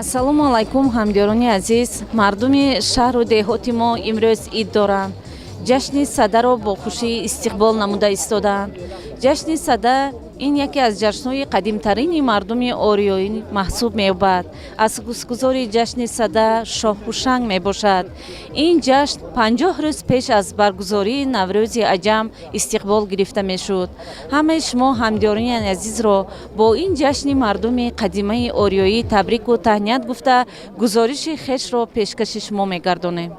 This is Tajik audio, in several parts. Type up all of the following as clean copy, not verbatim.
Ассалому алайкум, ҳамдиёрони азиз! Мардуми шаҳру деҳоти мо имрӯз ид доранд. Ҷашни Садаро бо хушӣ истиқбол намуда истодаанд. Ҷашни Сада ин яке аз ҷашнҳои қадимтарини мардуми ориёӣ маҳсуб меёбад. Асосгузори ҷашни Сада шоҳ Ҳушанг мебошад. Ин ҷашн 50 рӯз пеш аз баргузории Наврӯзи аҷам истиқбол гирифта мешуд. Ҳамаи шумо ҳамдиёрони азизро бо ин ҷашни мардуми қадимаи ориёӣ табрику таҳният гуфта, гузориши хешро пешкаши шумо мегардонем.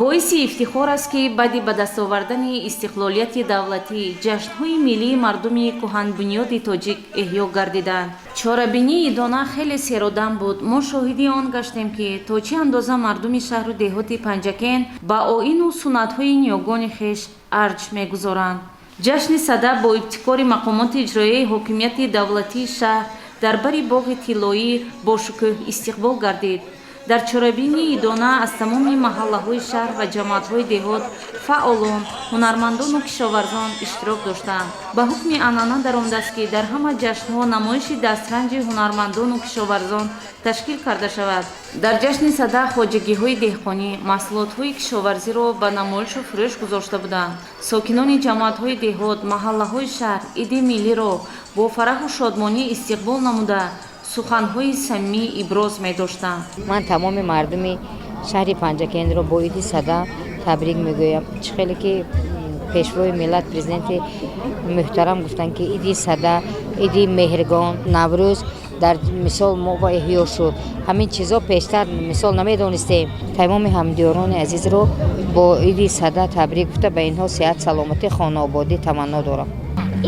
Боиси ифтихор аст, ки баъди ба даст овардани истиқлолияти давлатӣ ҷашнҳои миллии мардуми кӯҳанбунёди тоҷик эҳё гардиданд. Чорабинии идона хеле серодам буд. Мо шоҳиди он гаштем, ки то чӣ андоза мардуми шаҳру деҳоти Панҷакент ба оину суннатҳои ниёгони хеш арҷ мегузоранд. Ҷашни Сада бо ибтикори мақомоти иҷроияи ҳокимияти давлатии шаҳр дар бари боғи тиллоӣ бошукӯҳ истиқбол гардид. Дар чорабинии идона аз тамоми маҳаллаҳои шаҳр ва ҷамоатҳои деҳот фаъолон, ҳунармандону кишоварзон иштирок доштанд. Ба ҳукми анъана даромадааст, ки дар ҳама ҷашнҳо намоиши дастранҷи ҳунармандону кишоварзон ташкил карда шавад. Дар ҷашни Сада хоҷагиҳои деҳқонӣ маҳсулотҳои кишоварзиро ба намоишу фурӯш гузошта буданд. Сокинони ҷамоатҳои деҳот, маҳаллаҳои шаҳр иди миллиро бо фараҳу шодмонӣ истиқбол намуда, суханҳои самимӣ иброз медоштанд. Ман тамоми мардуми шаҳри Панҷакентро бо иди Сада табрик мегӯям. Чӣ хеле ки пешвои миллат, президенти муҳтарам гуфтанд, ки иди Сада, иди Меҳргон, Наврӯз дар мисол мо ба эҳё шуд. Ҳамин чизо пештар мисол намедонистем. Тамоми ҳамдиёрони азизро бо иди Сада табрик гуфта, ба инҳо сеҳат, саломатӣ, хонаободӣ таманно дорам.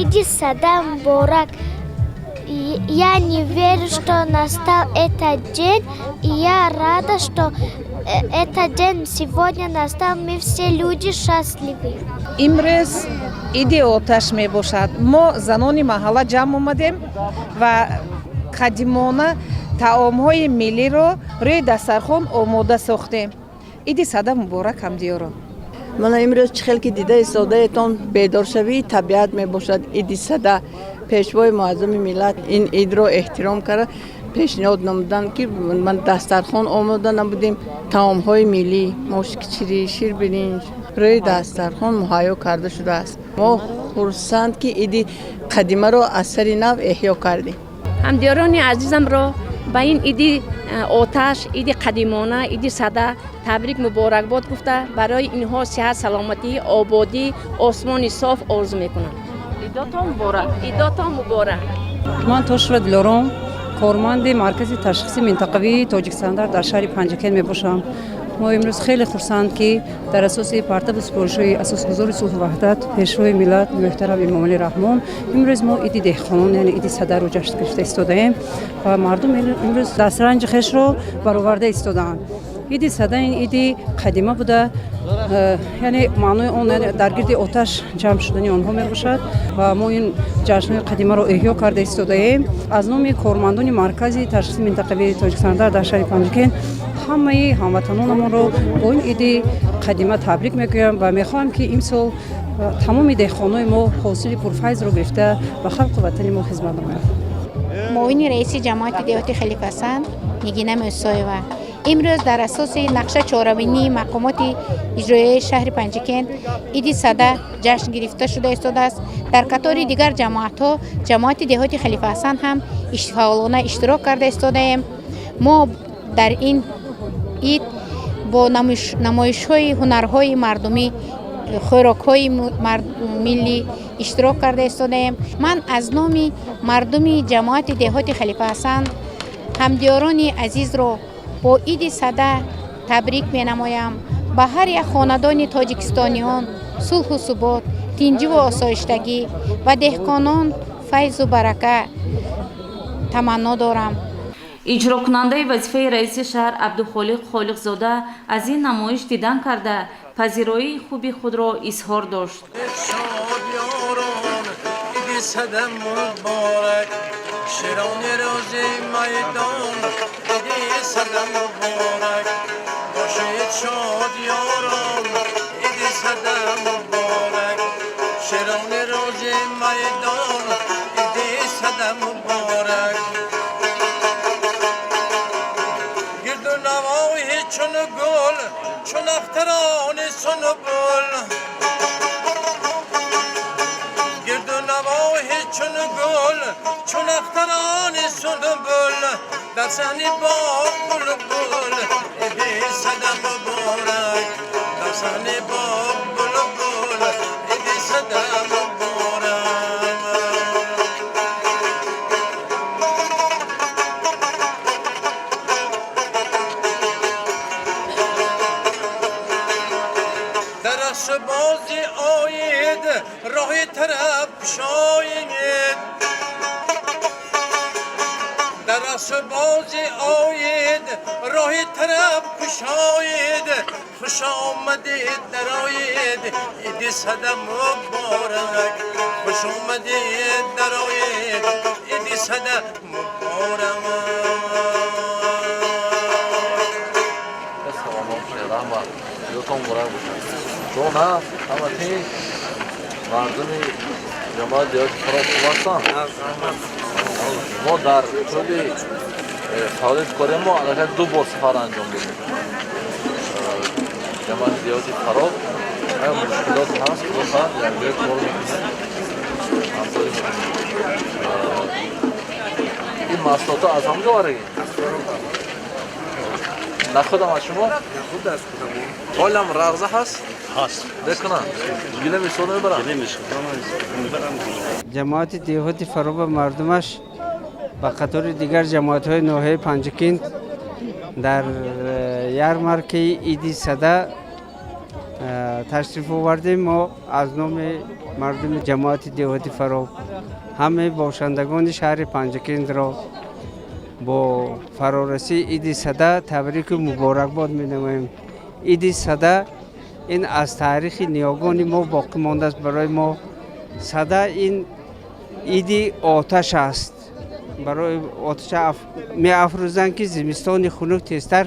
Иди Сада муборак! Я не верю, что настал этот день, и я рада, что этот день сегодня настал. Мы все люди счастливы. Имрӯз иди оташ мебошад. Мо, занони маҳалла, ҷамъ омадем ва қадимона таомҳои миллиро рӯи дастархон омода сохтем. Иди Сада муборак, ҳамдиёрон! Мана имрӯз чӣ хел ки дида истодаетон, бедоршавии табиат мебошад иди Сада. Пешвои муаззами миллат ин идро эҳтиром карда, пешниҳод намуданд, ки ман дастархон омода намудем. Таомҳои миллӣ, моши кичирӣ, ширбиринҷ рӯи дастархон муҳайё карда шудааст. Мо хурсанд, ки иди қадимаро аз сари нав эҳё кардем. Ҳамдиёрони азизамро ба ин иди оташ, иди қадимона, иди Сада табрик муборакбод гуфта, барои инҳо сиҳат, саломатӣ, ободӣ, осмони соф орзу мекунам. Идотон муборак! Идотон муборак! Ман Тошева Дилором, корманди маркази ташхиси минтақавии Тоҷикстандарт дар шаҳри Панҷакент мебошам. Мо имрӯз хеле хурсанд, ки дар асоси партаву супоришҳои асосгузори сулҳу ваҳдат, пешвои миллат муҳтарам Эмомалӣ Раҳмон, имрӯз мо иди деҳқонон, яъне иди Садаро ҷашн гирифта истодаем ва мардум имрӯз дастранҷи хешро бароварда истодаанд. Иди Сада ин иди қадима буда, яъне маънои он дар гирди оташ ҷамъ шудани онҳо мебошад ва мо ин ҷашнҳои қадимаро эҳё карда истодаем. Аз номи кормандони маркази ташхиси минтақавии Тоҷикстандарт дар шаҳри Панҷакент ҳамаи ҳамватанонамонро бо ин иди қадима табрик мегӯям ва мехоҳам, ки имсол тамоми деҳқонои мо ҳосили пурфайзро гирифта, ба халқу ватани мо хизмат намоянд. Муовини раиси ҷамоати деҳоти Халифасан Нигина Мусоева. Имрӯз дар асоси нақша чорабинии мақомоти иҷроияи шаҳри Панҷакент иди Сада ҷашн гирифта шуда истодааст. Дар қатори дигар ҷамоатҳо ҷамоати деҳоти Халифаҳасан ҳам фаъолона иштирок карда истодаем. Мо дар ин ид бо намоишҳои ҳунарҳои мардумӣ, хӯрокҳои миллӣ иштирок карда истодаем. Ман аз номи мардуми ҷамоати деҳоти Халифаҳасан ҳамдиёрони азизро бо иди Сада табрик менамоям. Ба ҳар як хонадони тоҷикистониён сулҳу субот, тинҷиву осоиштагӣ ва деҳқонон файзу барака таманно дорам. Иҷрокунандаи вазифаи раиси шаҳр Абдухолиқ Холиқзода аз ин намоиш дидан карда, пазироии хуби худро изҳор дошт. Сада муборак, широни рӯзи майдон, иди Сада муборак, бошед шод ёрон, иди Сада муборак, широни рӯзи майдон, иди Сада муборак. Гирду навои чун гул, чун ахтарони сунбул. Гирду навои чун гул, чун ахтарони сунбул. Дар саҳни боғ булбул, иди сада муборак. Дар саҳни боғ булбул, иди сада муборак. Дар бозӣ оид, роҳи тараб кушоед. Дар бозӣ оид, роҳи тараб кушоед. Хуш омадед, дароед, иди сада муборак. Хуш омадед, дароед, иди сада муборак. Саломат бошед, раҳмат, ётон муборак бошад. Шумо на ҳама тинч, мардуми ҷамоати деҳоти Фароб хуб ҳастанд. Мо дар тӯли фаъолияти кори мо аллакай ду бор сафар анҷом додем. Ҷамоати деҳоти Фароб ая мушкилот ҳаст, худо хоҳад, якҷоя кор мекунем, ҳамкорӣ мекунем. Ин маҳсулотҳо аз ҳамҷо овардагӣ? Нахудам аз шумо? Нахуд аз худамон. Ҳолам рағза ҳаст? Ҳаст. Бекунам. Гилем истифода мебарам? Гилем истифода мебарам. Ҷамоати деҳоти Фароба мардумаш ба қатори дигар ҷамоатҳои ноҳияи Панҷакент дар ярмаркаи иди сада ташриф овардем. Мо аз номи мардуми ҷамоати деҳоти Фароб ҳамаи бошандагони шаҳри Панҷакентро бо фарорасии иди сада табрику муборакбод менамоем. Иди сада ин аз таърихи ниёгони мо боқӣ мондааст. Барои мо сада ин иди оташ аст. Барои оташа меафрӯзанд, ки зимистони хунук тезтар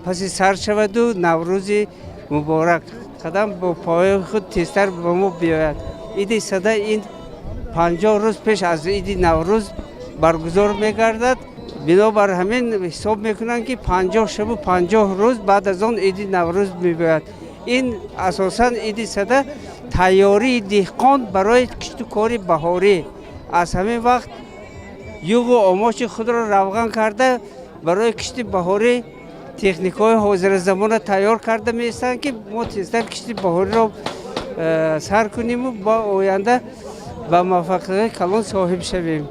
паси сар шаваду Наврӯзи муборак қадам бо пои худ тезтар ба мо биёяд. Иди сада ин 50 рӯз пеш аз иди Наврӯз баргузор мегардад. Бинобар ҳамин ҳисоб мекунанд, ки 50 шабу 50 рӯз баъд аз он иди Наврӯз мебиёяд. Ин асосан иди сада тайёрии деҳқон барои кишту кори баҳорӣ. Аз ҳамин вақт юғу омочи худро равған карда, барои кишти баҳорӣ техникаҳои ҳозиразамонро тайёр карда меистанд, ки мо тезтар кишти баҳориро сар куниму ба оянда ба муваффақиятҳои калон соҳиб шавем.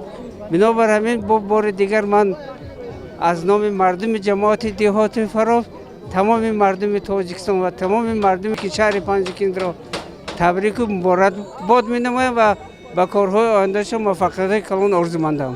Бинобар ҳамин бо бори дигар ман аз номи мардуми ҷамоати деҳоти Фароб тамоми мардуми Тоҷикистон ва тамоми мардуми шаҳри Панҷакентро табрику муборакбод менамоям ва ба корҳои ояндаашон муваффақиятҳои калон орзумандам.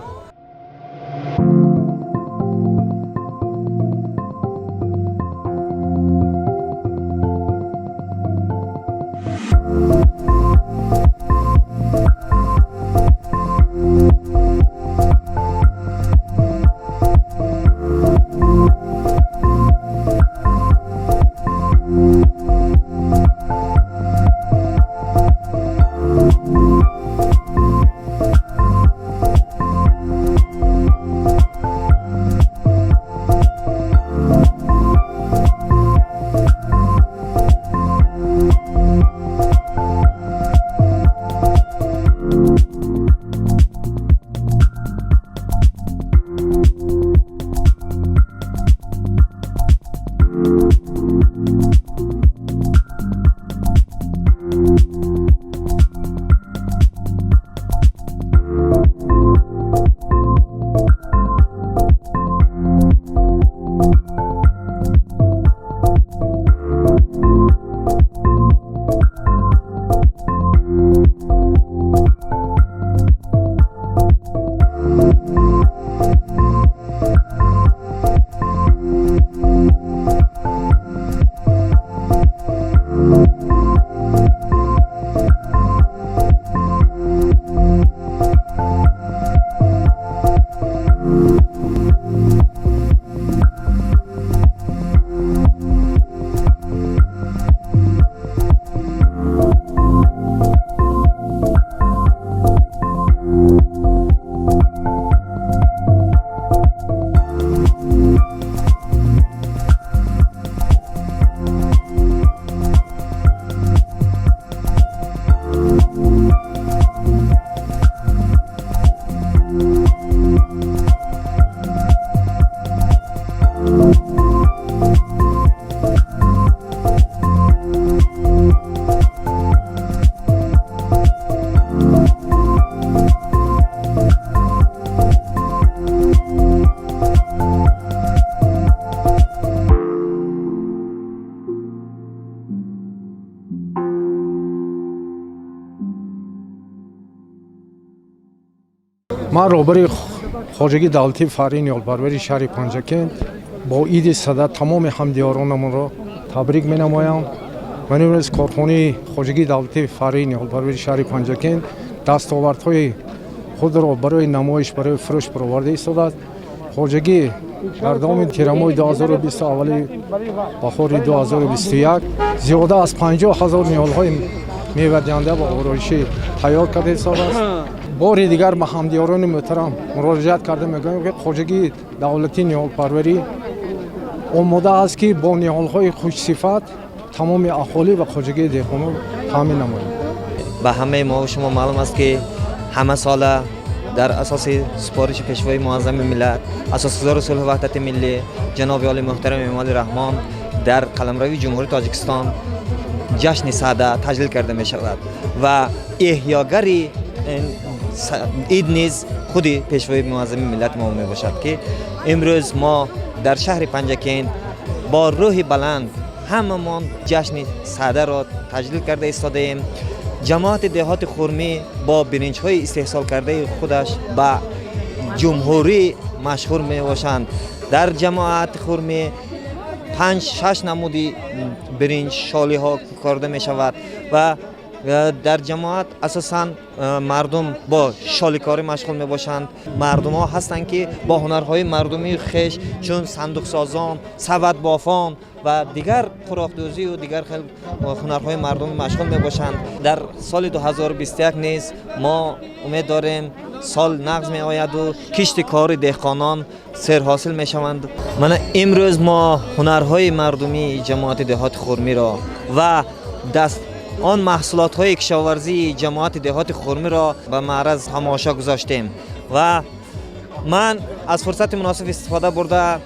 Ман роҳбари хоҷагии давлатии фаръии ниҳолпарварии шаҳри Панҷакент бо иди Сада тамоми ҳамдиёронамонро табрик менамоям. Ва имрӯз корхонаи хоҷагии давлатии фаръии ниҳолпарварии шаҳри Панҷакент дастовардҳои худро барои намоиш, барои фурӯш бароварда истодааст. Хоҷагӣ дар давоми тирамоҳи 2020, аввали баҳори 2021 зиёда аз 50 ҳазор ниҳолҳои мевадиҳанда ва ороишӣ тайёр карда истодааст. Бори дигар ба ҳамдиёрони муҳтарам муроҷиат карда мегӯям, ки хоҷагии давлатии ниҳолпарварӣ омода аст, ки бо ниҳолҳои хушсифат тамоми аҳолӣ ва хоҷагии деҳқонон таъмин намояд. Ба ҳамаи мо шумо маълум аст, ки ҳамасола дар асоси супориши Пешвои муаззами миллат, Асосгузори сулҳу ваҳдати миллӣ, ҷаноби олии муҳтарам Эмомалӣ Раҳмон, дар қаламрави Ҷумҳурии Тоҷикистон ҷашни Сада таҷлил карда мешавад ва эҳёгари ид низ худи Пешвои муаззами миллати мо мебошад, ки имрӯз мо дар шаҳри Панҷакент бо рӯҳи баланд ҳамамон ҷашни Садаро таҷлил карда истодаем. Ҷамоати деҳоти Хурмӣ бо биринҷҳои истеҳсолкардаи худаш ба ҷумҳурӣ машҳур мебошанд. Дар ҷамоати Хурмӣ панҷ шаш намуди биринҷ, шолиҳо корда мешавад ва дар ҷамоат асосан мардум бо шоликорӣ машғул мебошанд. Мардумҳо ҳастанд, ки бо ҳунарҳои мардумии хеш, чун сандуқсозон, савадбофон ва дигар қуроқдӯзию дигар хел ҳунарҳои мардумӣ машғул мебошанд. Дар соли 2021 низ мо умед дорем, сол нағз меояду кишти кори деҳқонон серҳосил мешаванд. Мана имрӯз мо ҳунарҳои мардумии ҷамоати деҳоти Хурмиро ва даст он маҳсулотҳои кишоварзии ҷамоати деҳоти Хурмиро ба маъраз тамошо гузоштем ва ман аз фурсати муносиб истифода бурда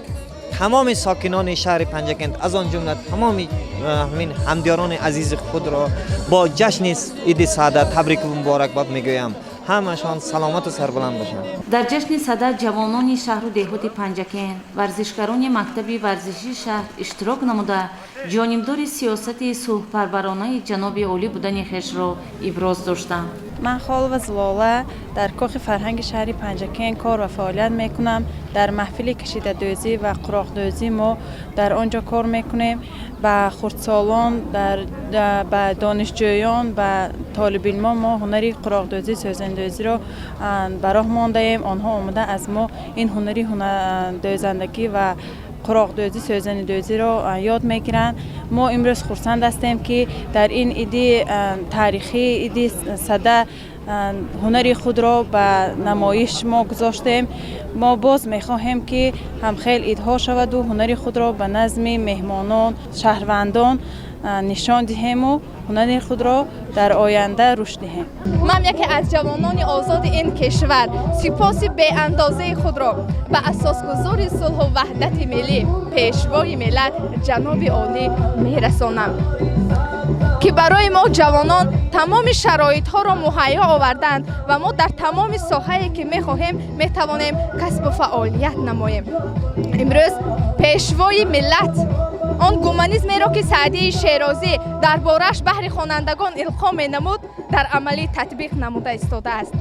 тамоми сокинони шаҳри Панҷакент, аз он ҷумла тамоми ҳамин ҳамдиёрони азизи худро бо ҷашни иди Сада табрику муборакбод мегӯям. Ҳамашон саломату сарбаланд бошанд. Дар ҷашни Сада ҷавонони шаҳру деҳоти Панҷакент, варзишгарони мактаби варзишии шаҳр иштирок намуда, ҷонибдори сиёсати сулҳпарваронаи ҷаноби олӣ будани хешро иброз доштанд. Ман Холова Зулола, дар Кохи фарҳанги шаҳри Панҷакент кор ва фаъолият мекунам. Дар маҳфили кашидадӯзӣ ва қуроқдӯзӣ мо дар он ҷо кор мекунем. Ба хурдсолон, ба донишҷӯён, ба толибилмон мо ҳунари қуроқдӯзӣ, сӯзандӯзиро ба роҳ мондаем. Онҳо омода аз мо ин ҳунари дӯзандагӣ ва қуроқдӯзӣ, сӯзанидӯзиро ёд мегиранд. Мо имрӯз хурсанд ҳастем, ки дар ин иди таърихӣ, иди Сада, ҳунари худро ба намоиш мо гузоштем. Мо боз мехоҳем, ки ҳамхел идҳо шаваду ҳунари худро ба назми меҳмонон, шаҳрвандон нишон диҳему ҳунари худро дар оянда рушд диҳем. Ман яке аз ҷавонони озоди ин кишвар сипоси беандозаи худро ба асосгузори сулҳу ваҳдати миллӣ, Пешвои миллат, ҷаноби олӣ мерасонам, ки барои мо ҷавонон тамоми шароитҳоро муҳайё оварданд ва мо дар тамоми соҳае ки мехоҳем, метавонем касбу фаъолият намоем. Имрӯз Пешвои миллат он гуманизмеро, ки Саъдии Шерозӣ дар борааш баҳри хонандагон илқо менамуд, дар амалӣ татбиқ намуда истодааст.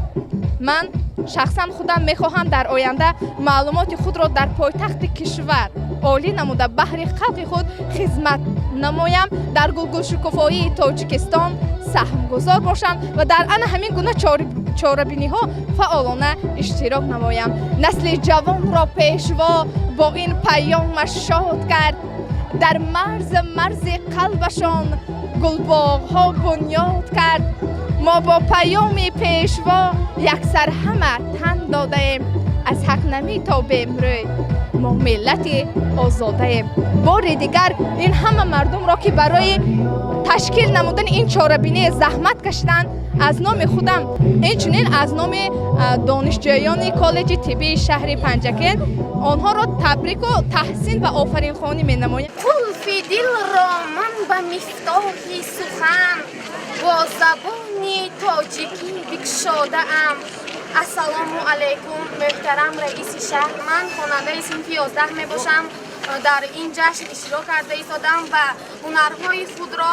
Ман шахсан худам мехоҳам дар оянда маълумоти худро дар пойтахти кишвар олӣ намуда, баҳри халқи худ хизмат намоям, дар гулгулшукуфоии Тоҷикистон саҳмгузор бошам ва дар ана ҳамин гуна чорабиниҳо фаъолона иштирок намоям. Насли ҷавонро Пешво бо ин паёмаш шод кард, дар марзи марзи қалбашон гулбоғҳо бунёд кард. Мо бо паёми Пешво яксар ҳама тан додаем, аз ҳақ наметобем рӯй, мо миллати озодаем. Бори дигар ин ҳама мардумро, ки барои ташкил намудани ин чорабинӣ заҳмат кашиданд, аз номи худам, инчунин аз номи донишҷӯёни коллеҷи тиббии шаҳри Панҷакент онҳоро табрику таҳсин ва офаринхонӣ менамоям. Қулфи дилро ман ба мифтоҳи сухан бо забони тоҷикӣ бикушодаам. Ассалому алайкум, муҳтарам раиси шаҳр! Ман хонандаи синфи 11 мебошам. Дар ин ҷашн иштирок карда истодам ва ҳунарҳои худро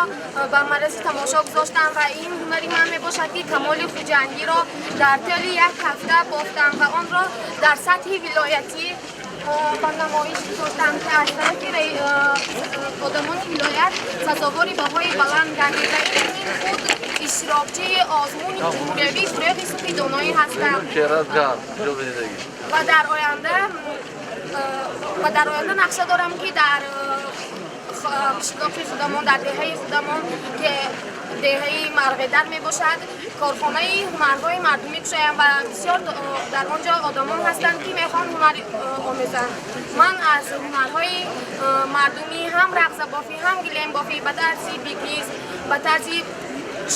ба маррази тамошо гузоштам ва ин ҳунари ман мебошад, ки камоли хуҷандиро дар тӯли як ҳафта бофтам ва онро дар сатҳи вилоятӣ ба намоиш гузоштам, ки аз тарафи одамони вилоят сазовори баҳои баланд гардид ва инчунин худ иштирокчии озмуни ҷумҳуриявии Фурӯғи субҳи доноӣ ҳастам ва дар оянда нақша дорам, ки дар қишлоқи худамон, дар деҳаи худамон, ки деҳаи Марғедар мебошад, корхонаи ҳунарҳои мардумӣ кушоям ва бисёр дар он ҷо одамон ҳастанд, ки мехоҳанд ҳунар омӯзанд. Ман аз ҳунарҳои мардумӣ ҳам рағзабофӣ, ҳам гилембофӣ ба тарзи бигиз, ба тарзи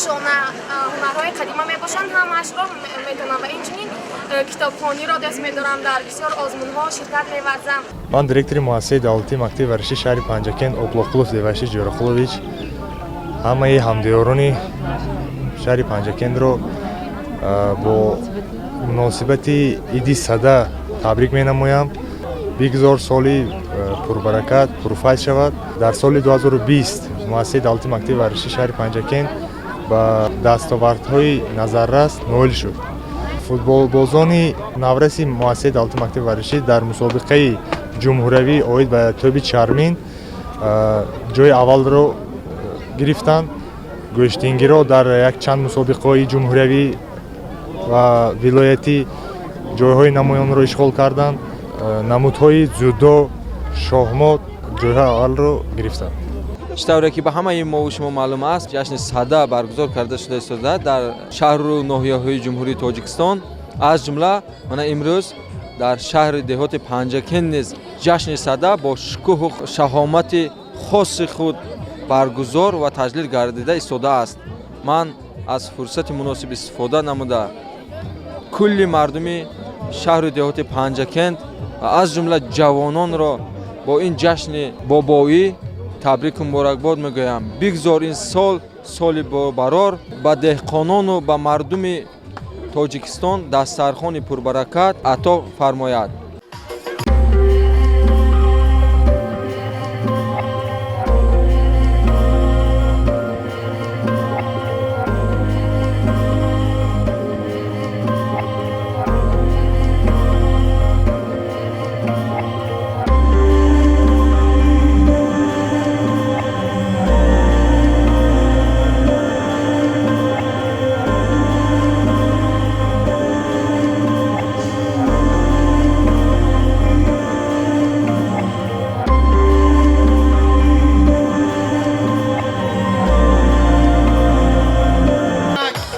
шона, ҳунарҳои қадима мебошанд, ҳамаашро метавонам ва инчунин китобхониро дӯст медорам, дар бисёр озмунҳо ширкат меварзам. Ман директори муассисаи давлатии мактаби варзишии шаҳри Панҷакент Облоқулов Деваши Ҷӯрақулович ҳамаи ҳамдиёрони шаҳри Панҷакентро бо муносибати Иди Сада табрик менамоям. Бигзор соли пурбаракат, пурфайз шавад. Дар соли 2020 муассисаи давлатии мактаби варзишии шаҳри Панҷакент ба дастовардҳои назаррас ноил шуд. Футболбозони навраси муассисаи давлатии мактаби варзишӣ дар мусобиқаи ҷумҳуриявӣ оид ба тӯби чармин ҷои аввалро гирифтанд. Гӯштингиро дар якчанд мусобиқаҳои ҷумҳуриявӣ ва вилоятӣ ҷойҳои намоёнро ишғол карданд. Намудҳои дзюдо, шоҳмот ҷойҳои аввалро гирифтанд. Чӣ тавре ки ба ҳамаи мову шумо маълум аст, ҷашни Сада баргузор карда шуда истода дар шаҳру ноҳияҳои Ҷумҳурии Тоҷикистон, аз ҷумла мана имрӯз дар шаҳри деҳоти Панҷакент низ ҷашни Сада бо шукӯҳу шаҳомати хоси худ баргузор ва таҷлил гардида истодааст. Ман аз фурсати муносиб истифода намуда, кулли мардуми шаҳру деҳоти Панҷакент ва аз ҷумла ҷавононро бо ин ҷашни бобоӣ табрику муборакбод мегӯям. Бигзор ин сол соли бобарор, ба деҳқонону ба мардуми Тоҷикистон дастархони пурбаракат ато фармояд.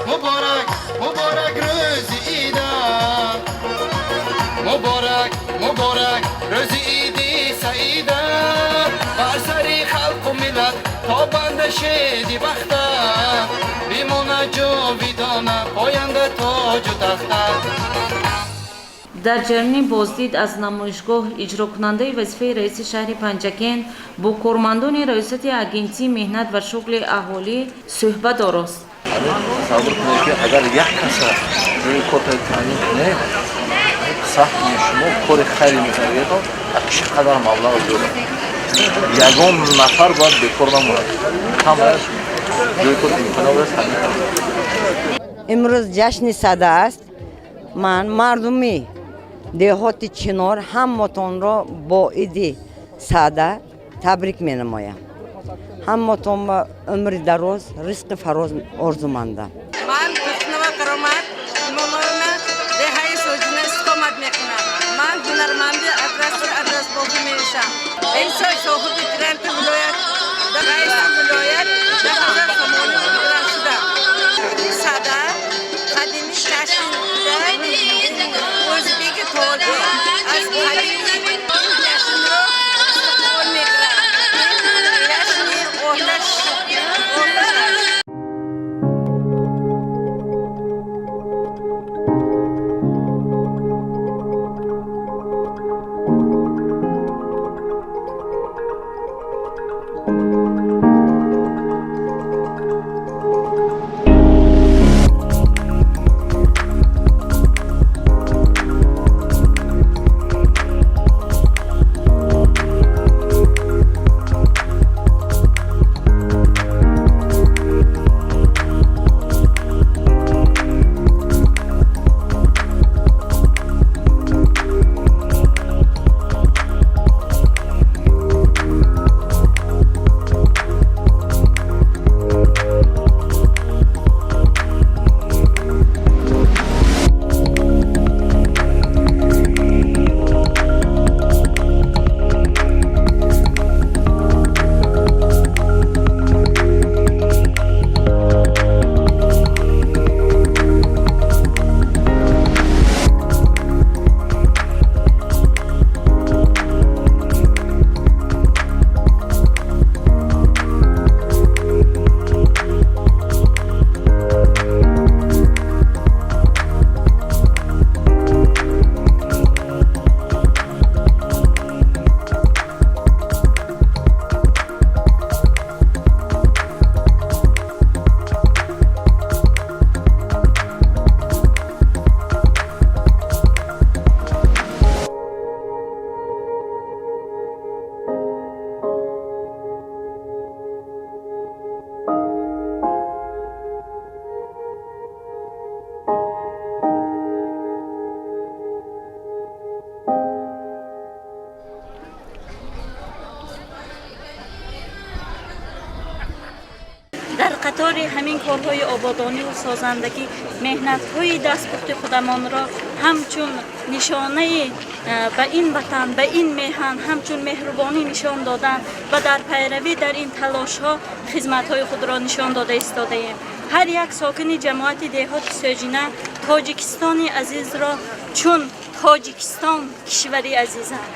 Муборак, муборак рӯзи ида, муборак, муборак рӯзи иди саида. Бар сари халқу миллат то банда шеди бахта, бимона ҷовидона поянда тоҷу тахта. Дар ҷараёни боздид аз намоишгоҳ иҷрокунандаи вазифаи раиси шаҳри Панҷакент бо кормандони Раёсати Агентии меҳнат ва шуғли аҳолӣ суҳбат орост. Тасаввур кунед, ки агар як каса ҷои кор таъмин кунед, саҳми шумо кори хайре мекардиетон, чӣ қадар маблағ зиёд. Ягон нафар бояд бекор намонад, ҳамааш ҷои кор имкона бояд таъмин кард. Имрӯз ҷашни Сада аст. Ман мардуми деҳоти Чинор ҳаматонро бо Иди Сада табрик менамоям. Ҳаматон ба умри дароз, ризқи фароз орзумандам. Ман Тухнова Каромат Имомовна, деҳаи Соҷина истиқомат мекунам. Ман ҳунарманди атрасу атрасбофӣ мешам. Имсол соҳиби гранти вилоят, раиси вилоят 10 000 сомонӣ грант шудам. Иди Сада қадимӣ ҷашн буда, ӯзбеки тоҷик аз қадим ин ҷашнро истиқбол мекунад. Ин ҷашни оташ аст. Дар қатори ҳамин корҳои ободониву созандагӣ меҳнатҳои дастпухти худамонро ҳамчун нишонаи ба ин ватан, ба ин меҳан, ҳамчун меҳрубонӣ нишон додан ва дар пайравӣ дар ин талошҳо хизматҳои худро нишон дода истодаем. Ҳар як сокини ҷамоати деҳоти Сӯҷина Тоҷикистони азизро чун Тоҷикистон кишвари азизам.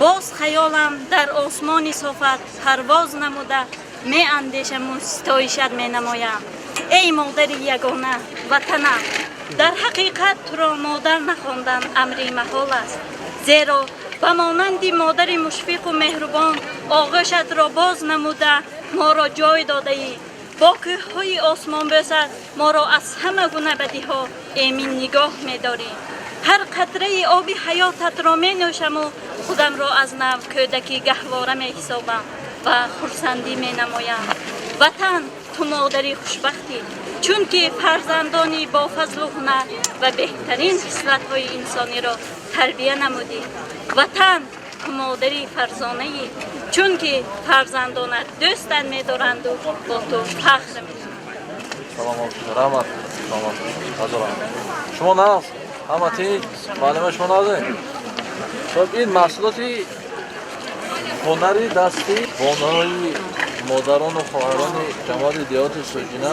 Боз хаёлам дар осмони софат парвоз намуда меандешаму ситоишат менамоям. Эй модари ягона ватанам, дар ҳақиқат туро модар нахондан амри маҳол аст, зеро ба монанди модари мушфиқу меҳрубон оғӯшатро боз намуда моро ҷой додаӣ. Бо кӯҳҳои осмонбӯсат моро аз ҳама гуна бадиҳо эмин нигоҳ медорӣ. Ҳар қатраи оби ҳаётатро менӯшаму худамро аз нав кӯдаки гаҳвора меҳисобам ва хурсандӣ менамоям. Ватан, ту модари хушбахтӣ, чунки фарзандони бофазлу ҳунар ва беҳтарин хислатҳои инсониро тарбия намудӣ. Ватан, ту модари фарзонаӣ, чунки фарзандонат дӯстат медоранду бо ту фахр мекунанд. Саломат, раҳмат, саломат, ҳазорам. Шумо нағз? Ҳама тинч? Муаллима, шумо нағзе? Хуб, ин маҳсулоти ҳунари дасти бонуҳои модарону хоҳарони ҷамоати деҳоти Сӯҷина.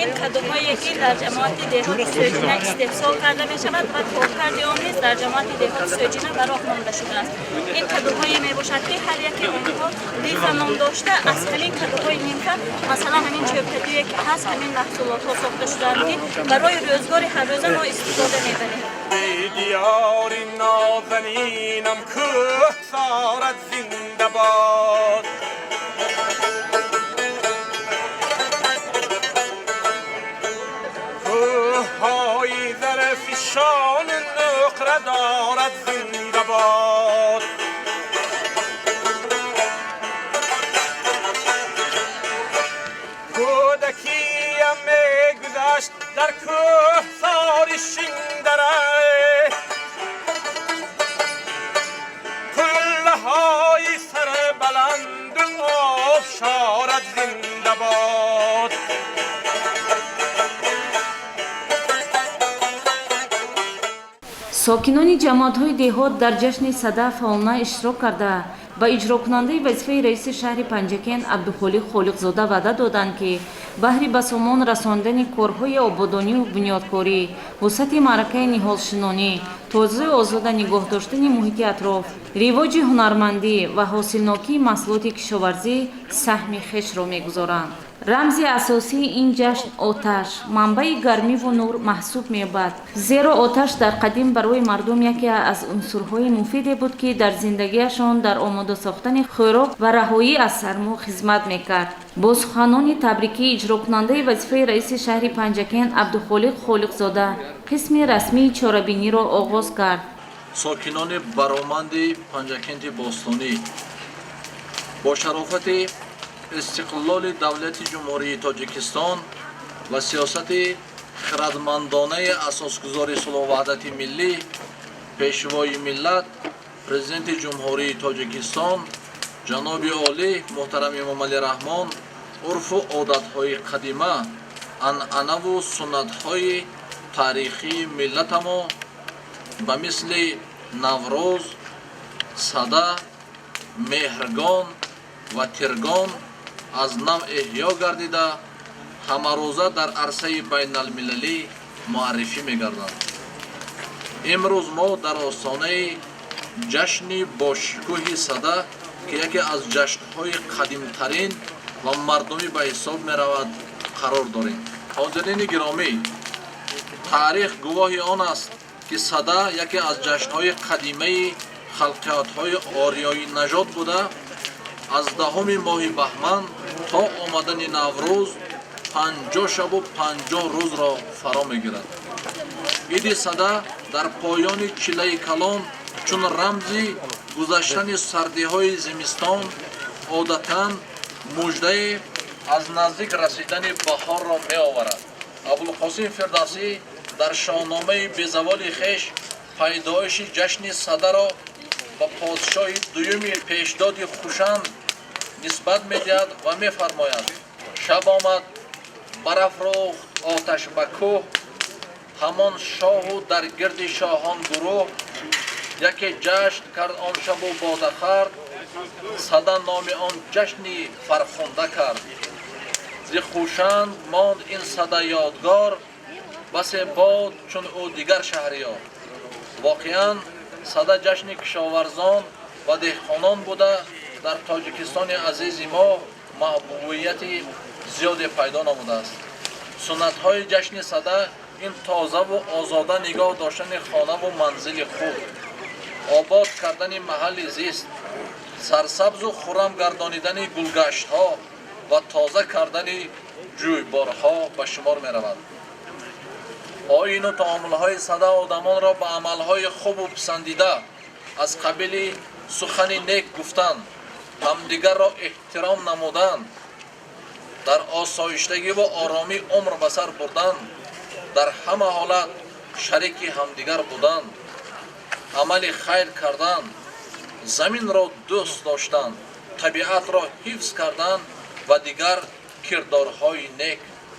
Ин кадуҳое ки дар ҷамоати деҳоти Сӯҷина истеҳсол карда мешавад ва коркарди он низ дар ҷамоати деҳоти Сӯҷина ба роҳ монда шудааст. Ин кадуҳое мебошад, ки ҳар яке онҳо лифа ном дошта, аз ҳамин кадуҳои нимфа, масалан, ҳамин чӯбкадуе ки ҳаст, ҳамин маҳсулотҳо сохта шудаанд, ки барои рӯзгори ҳаррӯза мо истифода мебарем. Диёри нозанинам кӯҳсорат зинда бод. Кӯҳҳои зарфишон нуқра дорад зинда бод. Кӯдакиям мегузашт дар кӯҳсори Шиндара, қуллаҳои сарбаланду обшорат зинда бод. Сокинони ҷамоатҳои деҳот дар ҷашни Сада фаъолона иштирок карда, ба иҷрокунандаи вазифаи раиси шаҳри Панҷакент Абдухолиқ Холиқзода ваъда доданд, ки баҳри ба сомон расондани корҳои ободониву бунёдкорӣ, вусъати маъракаи ниҳолшинонӣ, тозаю озода нигоҳ доштани муҳити атроф, ривоҷи ҳунармандӣ ва ҳосилнокии маҳсулоти кишоварзӣ саҳми хешро мегузоранд. Рамзи асосии ин ҷашн оташ, манбаи гармиву нур маҳсуб меёбад, зеро оташ дар қадим барои мардум яке аз унсурҳои муфиде буд, ки дар зиндагиашон дар омода сохтани хӯрок ва раҳоӣ аз сармо хизмат мекард. Бо суханони табрикӣ иҷрокунандаи вазифаи раиси шаҳри Панҷакент Абдухолиқ Холиқзода қисми расмии чорабиниро оғоз кард. Сокинони бароманди Панҷакенти бостонӣ, бо шарофати истиқлоли давлати Ҷумҳурии Тоҷикистон ва сиёсати хирадмандонаи асосгузори сулҳу ваҳдати миллӣ, Пешвои миллат, Президенти Ҷумҳурии Тоҷикистон ҷаноби олӣ муҳтарам Эмомалӣ Раҳмон, урфу одатҳои қадима, анъанаву суннатҳои таърихии миллатамо ба мисли Наврӯз, Сада, Меҳргон ва Тиргон аз нав эҳё гардида, ҳамарӯза дар арсаи байналмилалӣ муаррифӣ мегарданд. Имрӯз мо дар остонаи ҷашни бошукӯҳи Сада, ки яке аз ҷашнҳои қадимтарин ва мардумӣ ба ҳисоб меравад, қарор дорем. Ҳозирини гиромӣ, таърих гувоҳи он аст, ки Сада яке аз ҷашнҳои қадимаи халқиятҳои ориёинажод буда, аз 10-уми моҳи баҳман то омадани Наврӯз 50 шабу 50 рӯзро фаро мегирад. Иди Сада дар поёни чилаи калон чун рамзи гузаштани сардиҳои зимистон одатан муждае аз наздик расидани баҳорро меоварад. Абулқосим Фирдавсӣ дар шоҳномаи безаволи хеш пайдоиши ҷашни Садаро ба подшоҳи дуюми пешдоди Хушанд нисбат медиҳад ва мефармояд: шаб омад. Барафрӯхт оташ ба кӯҳ, ҳамон шоҳу дар гирди шоҳон гурӯҳ. Яке ҷашн кард он шабу бода хӯрд, Сада номи он ҷашни фархунда кард. Зи хушанд монд ин Сада ёдгор, басе бод чун ӯ дигар шаҳриёр. Воқеан, Сада ҷашни кишоварзон ва деҳқонон буда, дар Тоҷикистони азизи мо маҳбубияти зиёде пайдо намудааст. Суннатҳои ҷашни Сада ин тозаву озода нигоҳ доштани хонаву манзили худ, обод кардани маҳалли зист, сарсабзу хуррам гардонидани гулгаштҳо ва тоза кардани ҷӯйборҳо ба шумор меравад. Оину таомулҳои Сада одамонро ба амалҳои хубу писандида аз қабили сухани нек гуфтан, ҳамдигарро эҳтиром намудан, дар осоиштагиву оромӣ умр ба сар бурдан, дар ҳама ҳолат шарики ҳамдигар будан, амали хайр кардан, заминро дӯст доштан, табиатро ҳифз кардан ва дигар кирдорҳои нек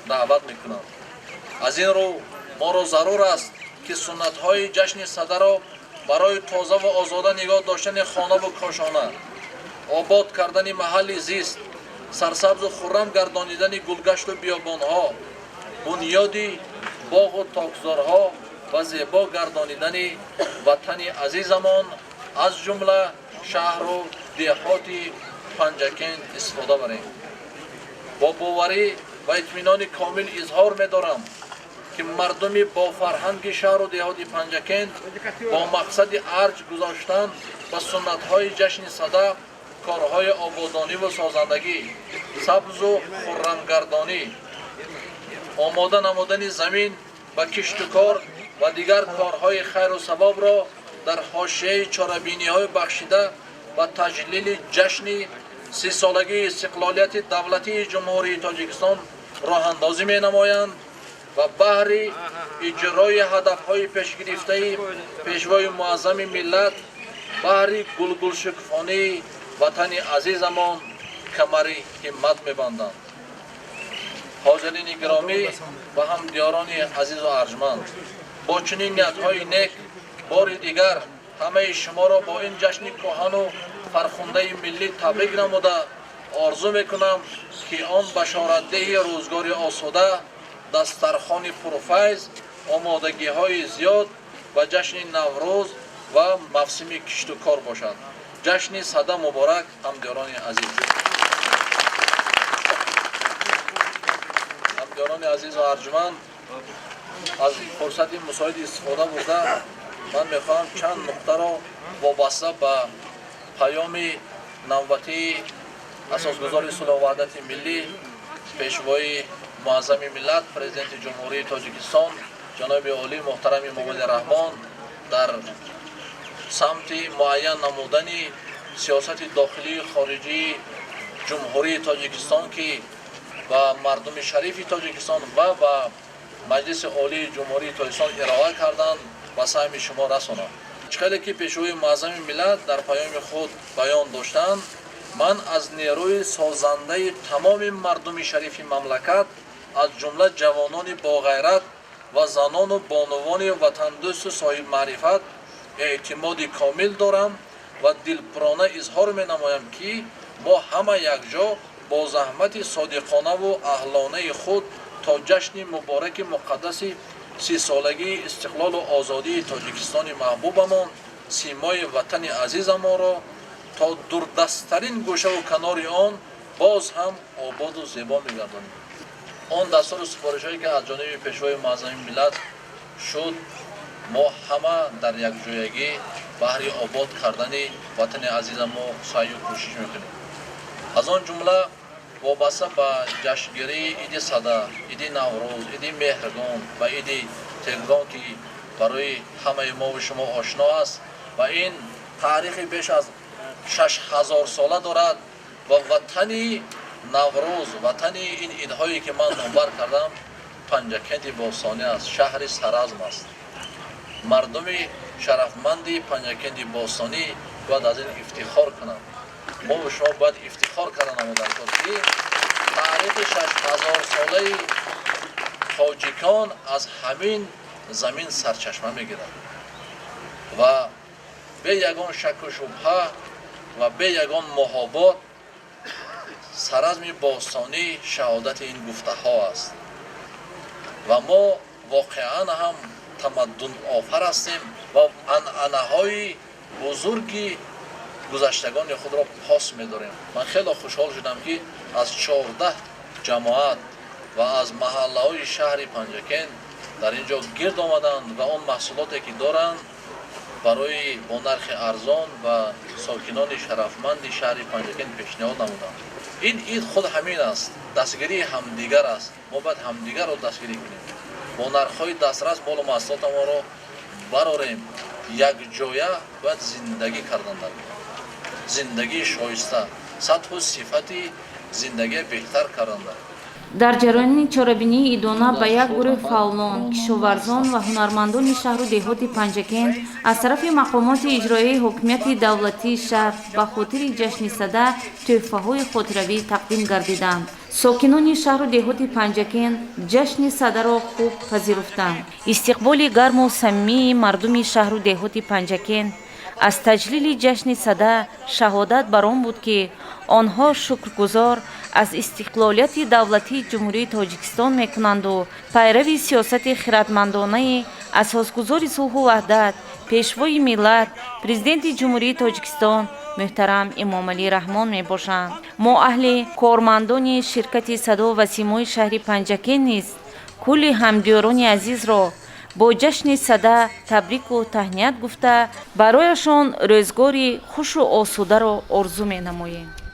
даъват мекунанд. Аз ин рӯ моро зарур аст, ки суннатҳои ҷашни Садаро барои тозаву озода нигоҳ доштани хонаву кошона, обод кардани маҳалли зист, сарсабзу хуррам гардонидани гулгашту биёбонҳо, бунёди боғу токзорҳо ва зебо гардонидани ватани азизамон, аз ҷумла шаҳру деҳоти Панҷакент истифода барем. Бо боварӣ ва итминони комил изҳор медорам, ки мардуми бофарҳанги шаҳру деҳоти Панҷакент бо мақсади арҷ гузоштан ба суннатҳои ҷашни Сада корҳои ободониву созандагӣ, сабзу хуррамгардонӣ, омода намудани замин ба кишту кор ва дигар корҳои хайру савобро дар ҳошияи чорабиниҳои бахшида ба таҷлили ҷашни 30-солагии истиқлолияти давлатии Ҷумҳурии Тоҷикистон роҳандозӣ менамоянд ва баҳри иҷрои ҳадафҳои пешгирифтаи Пешвои Муаззами миллат, баҳри гулгулшукуфонии ватани азизамон камари ҳиммат мебанданд. Ҳозирини гиромӣ ва ҳамдиёрони азизу арҷманд, бо чунин ниятҳои нек бори дигар ҳамаи шуморо бо ин ҷашни кӯҳану фархундаи миллӣ табрик намуда, орзу мекунам, ки он башоратдеҳи рӯзгори осуда, дастархони пурфайз, омодагиҳои зиёд ба ҷашни Наврӯз ва мавсими кишту кор бошад. Ҷашни Сада муборак, ҳамдиёрони азиз! Ҳамдиёрони азизу арҷманд, аз фурсати мусоид истифода бурда, ман мехоҳам чанд нуқтаро вобаста ба паёми навбатии Асосгузори сулҳу ваҳдати миллӣ, Пешвои Муаззами миллат, Президенти Ҷумҳурии Тоҷикистон ҷаноби олӣ муҳтарами Эмомалӣ Раҳмон дар самти муайян намудани сиёсати дохилию хориҷии Ҷумҳурии Тоҷикистон, ки ба мардуми шарифи Тоҷикистон ва ба Маҷлиси Олии Ҷумҳурии Тоҷикистон ироа карданд, ба саҳми шумо расонам. Чӣ хеле ки Пешвои Муаззами миллат дар паёми худ баён доштанд: «Ман аз нерӯи созандаи тамоми мардуми шарифи мамлакат, аз ҷумла ҷавонони боғайрат ва занону бонувони ватандӯсту соҳибмаърифат эътимоди комил дорам ва дилпурона изҳор менамоям, ки мо ҳама якҷо бо заҳмати содиқонаву аҳлонаи худ то ҷашни мубораки муқаддаси 30-солагии истиқлолу озодии Тоҷикистони маҳбубамон, симои ватани азизамонро то дурдасттарин гӯшаву канори он боз ҳам ободу зебо мегардонем». Он дастуру супоришҳое, ки аз ҷониби Пешвои Муаззами миллат шуд, мо ҳама дар якҷоягӣ баҳри обод кардани ватани азизамо саъю кӯшиш мекунем. Аз он ҷумла вобаста ба ҷашнгирии иди Сада, иди Наврӯз, иди Меҳргон ва иди Тиргон, ки барои ҳамаи мову шумо ошно аст ва ин таърихи беш аз 6000 сола дорад ва ватани Наврӯз, ватани ин идҳое, ки ман номбар кардам, Панҷакенти бостонӣ аст, шаҳри Саразм аст. Мардуми шарафманди Панҷакенти бостонӣ бояд аз ин ифтихор кунанд. Мову шумо бояд ифтихор карда намодар кор, ки таърихи 6000-солаи Тоҷикон аз ҳамин замин сарчашма мегирад ва бе ягон шакку шубҳа ва бе ягон муҳобот саразми бостонӣ шаҳодати ин гуфтаҳо аст. Ва мо воқеан ҳам тамаддунофар ҳастем ва анъанаҳои бузурги гузаштагони худро пос медорем. Ман хеле хушҳол шудам, ки аз 14 ҷамоат ва аз маҳаллаҳои шаҳри Панҷакент дар ин ҷо гирд омаданд ва он маҳсулоте ки доранд, барои бо нархи арзон ба сокинони шарафманди шаҳри Панҷакент пешниҳод намуданд. Ин ид худ ҳамин аст, дастгирии ҳамдигар аст. Мо бояд ҳамдигарро дастгирӣ кунем, бо нархҳои дастрас молу маҳсулотамонро барорем. Якҷоя бояд зиндагӣ кардан, дар зиндагии шоиста, сатҳу сифати зиндагия беҳтар кардан. Дар ҷараёни чорабинии идона ба як гурӯҳ фаъолон, кишоварзон ва ҳунармандони шаҳру деҳоти Панҷакент аз тарафи мақомоти иҷроияи ҳокимияти давлатии шаҳр ба хотири ҷашни Сада тӯҳфаҳои хотиравӣ тақдим гардиданд. Сокинони шаҳру деҳоти Панҷакент ҷашни Садаро хуб пазируфтанд. Истиқболи гарму самимии мардуми шаҳру деҳоти Панҷакент аз таҷлили ҷашни Сада шаҳодат бар он буд, ки онҳо шукргузор аз истиқлолияти давлатии Ҷумҳурии Тоҷикистон мекунанду пайрави сиёсати хиратмандонаи Асосгузори сулҳу ваҳдат, Пешвои миллат, Президенти Ҷумҳурии Тоҷикистон муҳтарам Эмомалӣ Раҳмон мебошанд. Мо, аҳли кормандони ширкати Садо ва Симои шаҳри Панҷакент низ кулли ҳамдиёрони азизро бо ҷашни Сада табрику таҳният гуфта, барояшон рӯзгори хушу осударо орзу менамоем.